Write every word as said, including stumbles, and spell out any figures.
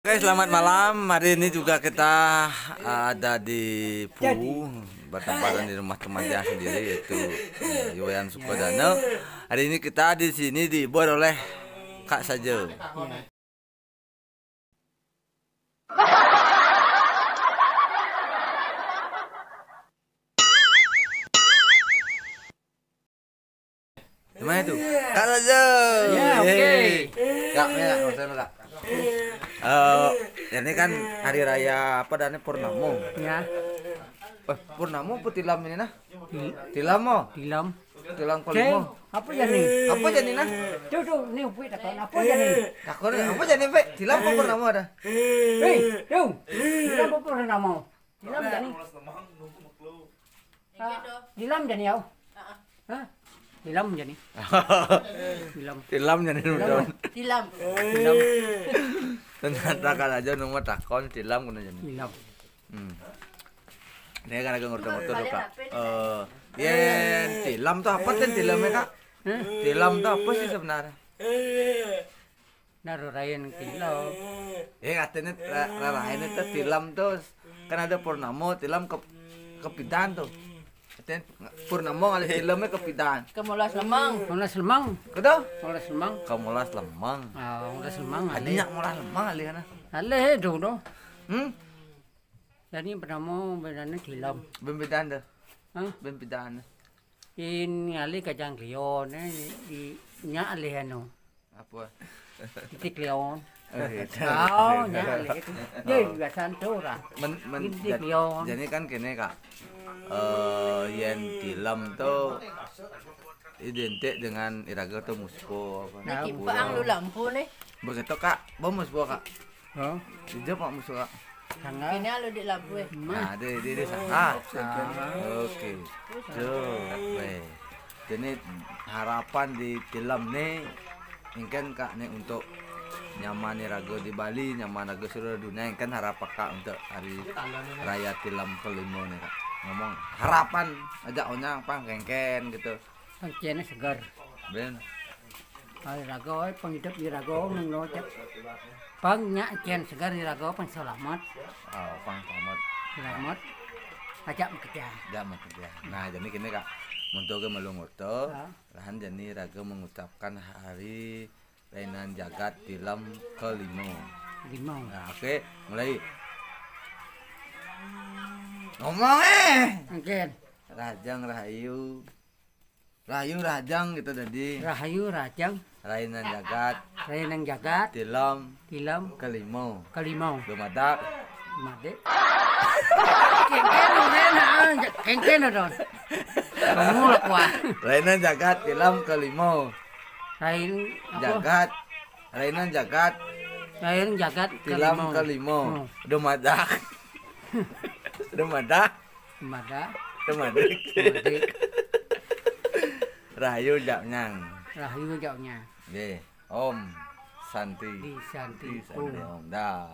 Oke, selamat malam. Hari ini juga kita uh, ada di Puwu, bertempatan di rumah teman saya sendiri, yaitu uh, Yoyan Sukodana. Hari ini kita di sini dihibur oleh Kak Saja. Gimana itu? Kak Saja. Ya, oke. Yeay. Kak, ya, maksudnya, Kak. Eh, ini kan hari raya apa, dan Purnamo? Ya. Eh, Purnamo apa Tilam ini, nah? Tilam, oh. Tilam. Tilam kelima. Apa ya nih? Apa jadi, nah? Tuh, tuh, ini Upi takon. Apa ya nih? Takon apa jadi, Pe? Tilam apa Purnamo ada? Hei, tuh. Tilam apa Purnamo? Tilam jadi. Ah, Tilam jadi, ya? Hah? Tilam jadi. Tilam. Tilam jadi, Don. Tilam. Tilam. Ternyata kan aja nomor takon Tilam kena jadi. Tilam. Hmm. Ini kan agak ngurut-ngurut tuh, Kak. Eh, yen Tilam tuh apa ten Tilam ya, Kak? Hah? Tilam tuh apa sih sebenarnya? Nah, rarayan Tilam. Eh, katanya ra- rarayan itu Tilam tuh kan ada Purnamo, Tilam ke kepidan tuh. Katanya Purnamo kali Tilamnya kepidan. Kemolas lemang. Molas lemang. Kedo? Molas lemang. Kemolas lemang. Ah, molas lemang. Ada nyak molas lemang kali kana. Aleh dong dong. Hmm? Jadi pertama bedanya Tilam. Bembedan tuh. Hah? Bembedan. In ngali kajang klion, eh, i, nya alih anu. Apa? Titik klion. Oh, gitu. Oh, nya alih itu. Jadi biasa tuh lah. Men, men, Titik jad- klion. Jadi kan kene, Kak. Eh, yen Tilam tuh identik dengan iraga tuh muspo apa? Nah, Timpang lu lampu nih. Begitu, Kak. Bo muspo, Kak. Hah? Dijawab, Pak, muspo, Kak. Ini alo di lampu, eh. Nah, di di di sana. Oke. Tuh, weh. Jadi harapan di Tilam nih, ingkén, Kak, nih untuk nyaman nih raga di Bali, nyaman raga seluruh dunia, ingkén harapan, Kak, untuk hari raya Tilam kelima nih, Kak. Ngomong harapan aja, onya apa kengken gitu. Pang ciannya segar. Ben. Hari raga, oi, pang hidup di raga, menglo cek. Pang nyak cian segar di raga, pang selamat. Oh, pang selamat. Selamat. Ajak mekerja. Ajak mekerja. Nah, jadi gini, Kak. Untuk ke melunguto, lahan jadi raga mengucapkan hari Rainan Jagat Tilam kelima. Lima. Nah, oke, mulai. Ngomong, eh. Mungkin. Rahajeng rahayu. Rahayu rahajeng gitu tadi. Rahayu rahajeng. Rainan Jagat. Rainan Jagat. Tilam. Tilam. Kelima. Kelima. Dumadak. Made. Kengken udah nah, kengken udah. Kamu lah kuah. Rainan Jagat Tilam kelima. Rain apa? Jagat. Rainan Jagat. Rainan Jagat Tilam kelima. Kelima. Hmm. Dumadak. Dumadak. Mada. Temadik. Temadik. Rahayu jak nyang. Rahayu jak nyang. Nggih. Om Santi. Di Santi. Di Santi Om. Dah.